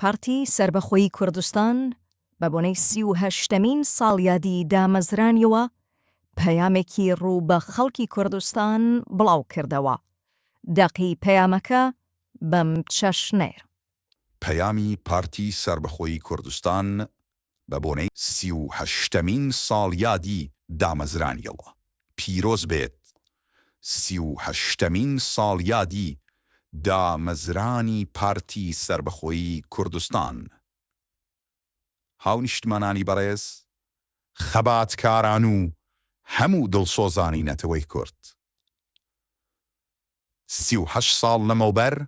پارتی سەربەخۆیی کوردستان بە بۆنەی 38مین ساڵیادی دامەزرانیەوە پەیامێکی ڕوو بە خەڵکی کوردستان بڵاو کردەوە. دەقی پەیامەکە بەم چەشنەیە. پەیامی پارتی سەربەخۆیی کوردستان بە بۆنەی 38مین ساڵیادی دامەزرانیەوە پیرۆز بێت 38مین ساڵیادی دامەزرانی پارتی سەربەخۆیی کوردستان. هاونیشتمانانی بەڕێز، خەباتکاران و هەموو دڵسۆزانی نەتەوەی کورد. 38 ساڵ لەمەوبەر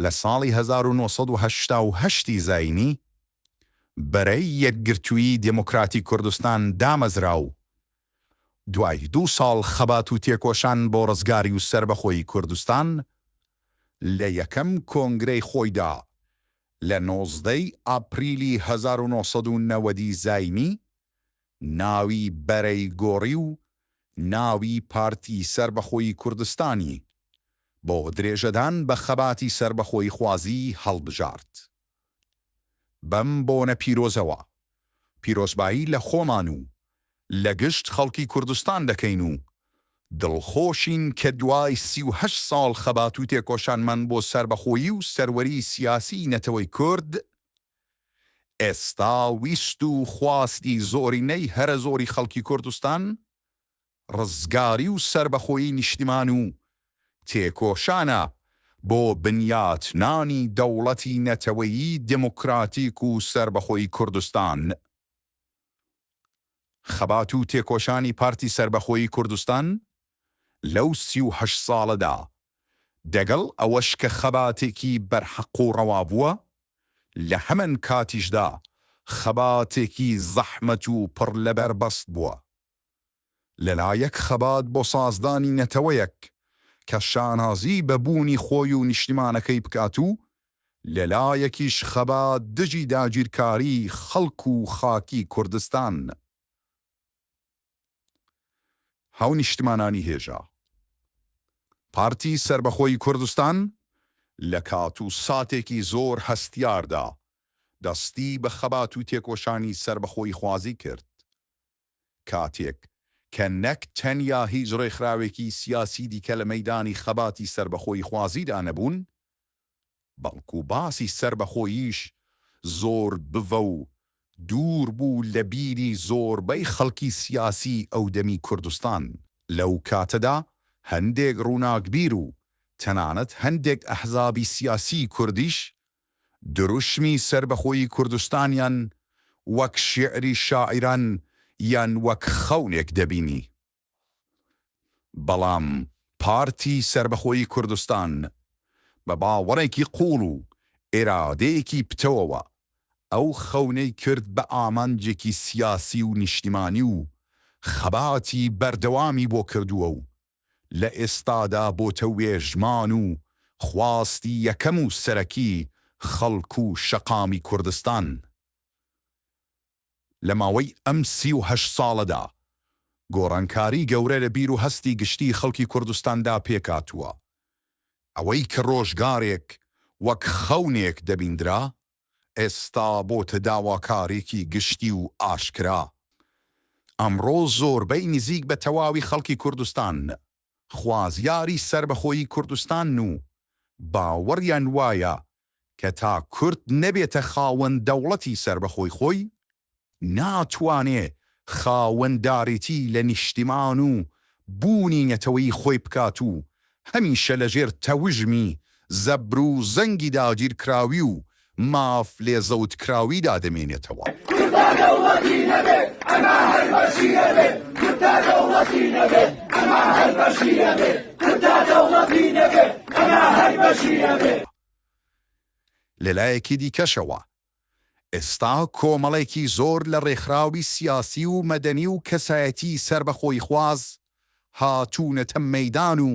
لە ساڵی 1988 ی زایینی، بەرەی یەکگرتووی دێموکراتی کوردستان دامەزرا و دوای دوو ساڵ خەبات و تێکۆشان بۆ ڕزگاری و سەربەخۆیی کوردستان، لە یەکەم کۆنگرەی خۆیدا لە 19 ی ئاپریلی 1990 ی زایینی ناوی بەرەی گۆڕی و ناوی پارتی سەربەخۆیی کوردستانی بۆ درێژەدان بە خەباتی سەربەخۆییخوازی هەڵبژارد. بەم بۆنە پیرۆزەوە پیرۆزبایی لە خۆمان و لە گشت خەڵکی کوردستان دەکەین و دڵخۆشین کە دوای 38 ساڵ خەبات و تێکۆشانمان بۆ سەربەخۆیی و سەروەریی سیاسیی نەتەوەی کورد، ئێستا ویست و خواستی زۆرینەی هەرە زۆری خەڵکی کوردستان ڕزگاری و سەربەخۆیی نیشتیمان و تێکۆشانە بۆ بنیاتنانی دەوڵەتی نەتەوەیی دێموکراتیک و سەربەخۆی کوردستان. خەبات و تێکۆشانی پارتی سەربەخۆیی کوردستان لەو 38 ساڵەدا دەگەڵ ئەوەش کە خەباتێکی بەرحەق و ڕەوا بووە، لە هەمن کاتیشدا خەباتێکی زەحمەت و پڕ لە بەربەست بووە. لەلایەک خەبات بۆ سازدانی نەتەوەیەک کە شانازی بە بوونی خۆی و نیشتیمانەکەی بکات و لەلایەکیش خەبات دژی داگیرکاریی خەڵک و خاکی کوردستان. هاونیشتمانانی هێژا، پارتی سەربەخۆی کوردستان لە کات و ساتێکی زۆر هەستیاردا دەستی بە خەبات و تێکۆشانی سەربەخۆییخوازی کرد. کاتێک کە نەک تەنیا هیچ ڕێکخراوێکی سیاسی دیکە لە مەیدانی خەباتی سەربەخۆییخوازیدا نەبوون، بەڵکو باسی سەربەخۆییش زۆر بڤە و دوور بوو لە بیری زۆربەی خەڵکی سیاسیی ئەودەمی کوردستان. لەو کاتەدا هەندێک ڕووناکبیر و تەنانەت هەندێک ئەحزابی سیاسیی کوردیش دروشمی سەربەخۆیی کوردستانیان وەک شیعری شاعیران یان وەک خەونێک دەبینی. بەڵام پارتی سەربەخۆیی کوردستان بە باوەڕێکی قووڵ و ئیرادەیەکی پتەوەوە ئەو خەونەی کرد بە ئامانجێکی سیاسی و نیشتیمانی و خەباتی بەردەوامی بۆ کردووە و لە ئێستادا بۆتە وێژمان و خواستی یەکەم و سەرەکی خەڵک و شەقامی کوردستان. لە ماوەی ئەم 38 ساڵەدا گۆڕانکاری گەورە لە بیر و هەستی گشتی خەڵکی کوردستاندا پێکهاتووە. ئەوەی کە ڕۆژگارێک وەک خەونێک دەبیندرا، ئێستا بۆتە داواکارێکی گشتی و ئاشکرا. ئەمڕۆ زۆربەی نزیک بە تەواوی خەڵکی کوردستان خوازیاری سەربەخۆیی کوردستانن و باوەڕیان وایە کە تا کورد نەبێتە خاوەن دەوڵەتی سەربەخۆی خۆی، ناتوانێ خاوەندارێتی لە نیشتیمان و بوونی نەتەوەیی خۆی بکات و هەمیشە لە ژێر تەوژمی زەبر و زەنگی داگیرکراوی و ماف لێ زەوتکراویدا دەمێنێتەوە. کورد تا دەوڵەتی نەبێ ئەما هەر بەشی ئەبێ کورد تا دەوڵەتی نەبێ ئەما هەر بەشی ئەبێ کورد تا دەوڵەتی نەبێ ئەما هەر بەشی ئەبێ. لەلایەکی دیکەشەوە ئێستا کۆمەڵێکی زۆر لە ڕێکخراوی سیاسی و مەدەنی و کەسایەتیی سەربەخۆییخواز هاتوونەتە مەیدان و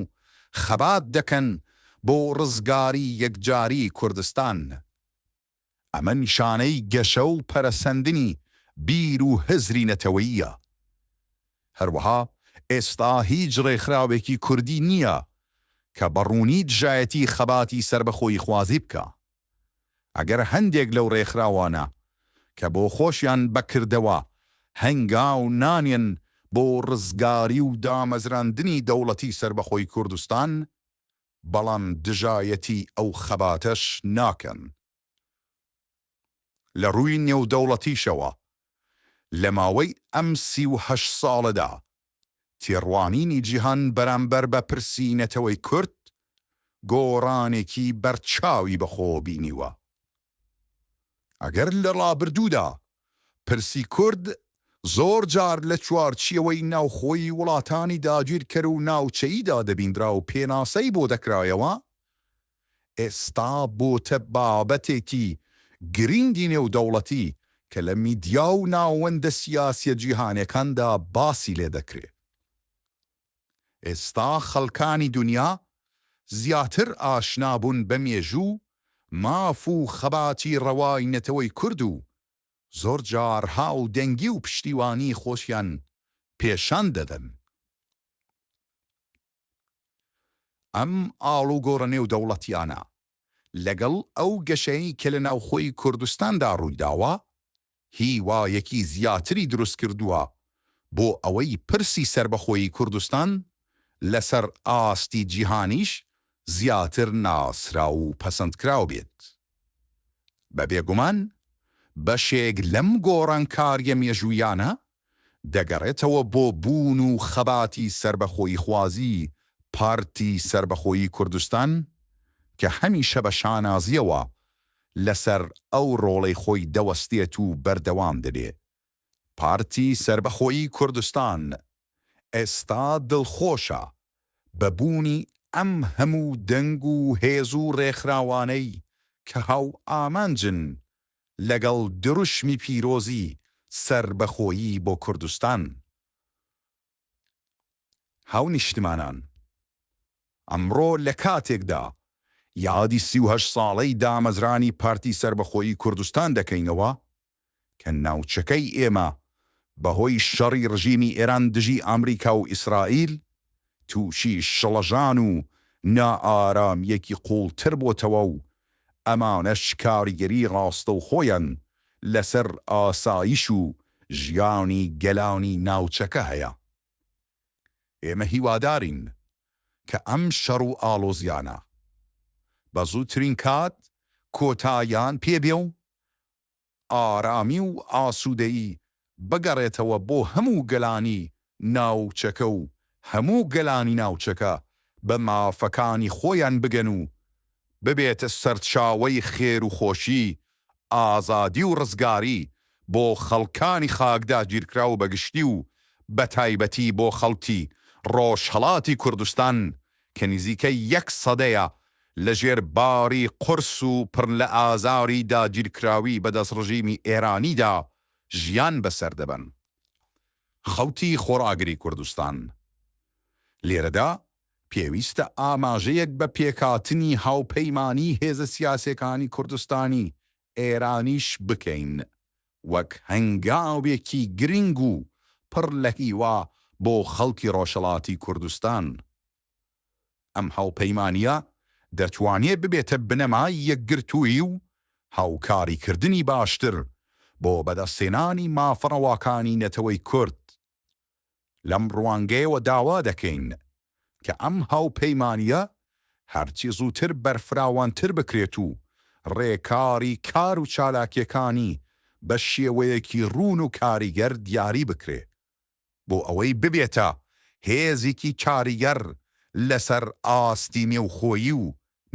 خەبات دەکەن بۆ ڕزگاری یەکجاریی کوردستان. ئەمە نیشانەی گەشە و پەرەسەندنی بیر و هزری نەتەوەییە. هەروەها ئێستا هیچ ڕێکخراوێکی کوردی نییە کە بە ڕوونی دژایەتی خەباتی سەربەخۆییخوازی بکا. ئەگەر هەندێک لەو ڕێکخراوانە کە بۆ خۆشیان بە کردەوە هەنگاو نانێن بۆ ڕزگاری و دامەزراندنی دەوڵەتی سەربەخۆی کوردستان، بەڵام دژایەتی ئەو خەباتەش ناکەن. لە ڕووی نێودەوڵەتیشەوە لە ماوەی ئەم 38 ساڵەدا تێڕوانینی جیهان بەرامبەر بە پرسی نەتەوەی کورد گۆڕانێکی بەرچاوی بەخۆوە بینیوە. ئەگەر لە ڕابردوودا پرسی کورد زۆر جار لە چوارچێوەی ناوخۆی وڵاتانی داگیرکەر و ناوچەییدا دەبیندرا و پێناسەی بۆ دەکرایەوە، ئێستا بۆتە بابەتێکی گرینگی نێودەوڵەتی کە لە میدیا و ناوەندە سیاسیە جیهانیەکاندا باسی لێ دەکرێ. ئێستا خەڵکانی دونیا زیاتر ئاشنا بوون بە مێژوو، ماف و خەباتی ڕەوای نەتەوەی کورد و زۆر جار هاودەنگی و پشتیوانی خۆشیان پێشان دەدەن. ئەم ئاڵوگۆڕە نێودەوڵەتیانە لەگەڵ ئەو گەشەی کە لە ناوخۆی کوردستاندا ڕوویداوە، هیوایەکی زیاتری دروستکردووە بۆ ئەوەی پرسی سەربەخۆیی کوردستان لەسەر ئاستی جیهانیش زیاتر ناسراو و پەسەندکراو بێت. بە بێگومان بەشێک لەم گۆڕانکارییە مێژوویانە دەگەڕێتەوە بۆ بوون و خەباتی سەربەخۆییخوازی پارتی سەربەخۆیی کوردستان کە هەمیشە بە شانازییەوە لەسەر ئەو ڕۆڵەی خۆی دەوەستێت و بەردەوام دەبێ. پارتی سەربەخۆیی کوردستان ئێستا دڵخۆشە بە بوونی ئەم هەموو دەنگ و هێز و ڕێکخراوانەی کە هاوئامانجن لەگەڵ دروشمی پیرۆزی سەربەخۆیی بۆ کوردستان. هاونیشتمانان، ئەمڕۆ لە کاتێکدا یادی 38 ساڵەی دامەزرانی پارتی سەربەخۆیی کوردستان دەکەینەوە کە ناوچەکەی ئێمە بەهۆی شەڕی ڕژیمی ئێران دژی ئامریکا و ئیسرائیل تووشی شڵەژان و نائارامییەکی قووڵتر بۆتەوە و ئەمانەش کاریگەری ڕاستەوخۆیان لەسەر ئاسایش و ژیانی گەلانی ناوچەکە هەیە. ئێمە هیوادارین کە ئەم شەڕ و ئاڵۆزیانە بە زووترین کات کۆتاییان پێ بێ و ئارامی و ئاسوودەیی بگەڕێتەوە بۆ هەموو گەلانی ناوچەکە و هەموو گەلانی ناوچەکە بە مافەکانی خۆیان بگەن و ببێتە سەرچاوەی خێر و خۆشی، ئازادی و ڕزگاری بۆ خەڵکانی خاکداگیرکراو بە گشتی و بەتایبەتی بۆ خەڵکی ڕۆژهەڵاتی کوردستان کە نزیکەی یەک سەدەیە لە ژێر باری قورس و پڕ لە ئازاری داگیرکراوی بە دەست ڕژیمی ئێرانیدا ژیان بەسەر دەبەن. خەڵکی خۆڕاگری کوردستان لێرەدا پێویستە ئاماژەیەک بە پێکهاتنی هاوپەیمانیی هێزە سیاسیەکانی کوردستانی ئێرانیش بکەین وەک هەنگاوێکی گرنگ و پڕ لە هیوا بۆ خەڵکی ڕۆژهەڵاتی کوردستان. ئەم هاوپەیمانییە دەتوانێ ببێتە بنەمای یەکگرتوویی و هاوکاریکردنی باشتر بۆ بەدەستهێنانی مافە ڕەواکانی نەتەوەی کورد. لەم ڕوانگەیەوە داوا دەکەین کە ئەم هاوپەیمانییە هەرچی زووتر بەرفراوانتر بکرێت و ڕێکاری کار و چالاکییەکانی بە شێوەیەکی ڕوون و کاریگەر دیاری بکرێ بۆ ئەوەی ببێتە هێزیکی کاریگەر لەسەر ئاستی نێوخۆیی و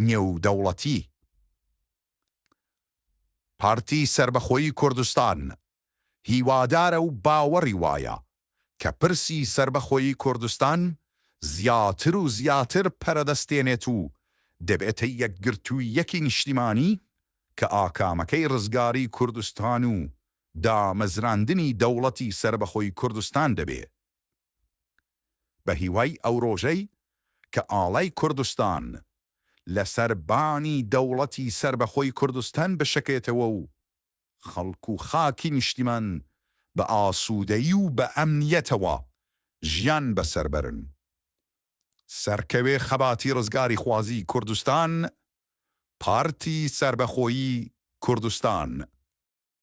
نێودەوڵەتی. پارتی سەربەخۆیی کوردستان هیوادارە و باوەڕی وایە کە پرسی سەربەخۆیی کوردستان زیاتر و زیاتر پەرەدەستێنێت و دەبێتە یەکگرتووییەکی نیشتیمانی کە ئاکامەکەی ڕزگاری کوردستان و دامەزراندنی دەوڵەتی سەربەخۆی کوردستان دەبێ. بە هیوای ئەو ڕۆژەی کە ئاڵای کوردستان لە سەر بانی دەوڵەتی سەربەخۆی کوردستان بشەکێتەوە و خەڵک و خاکی نیشتیمان بە ئاسوودەیی و بە ئەمنیەتەوە ژیان بەسەر بەرن. سەرکەوێ خەباتی ڕزگاریخوازی کوردستان، پارتی سەربەخۆیی. کوردستان.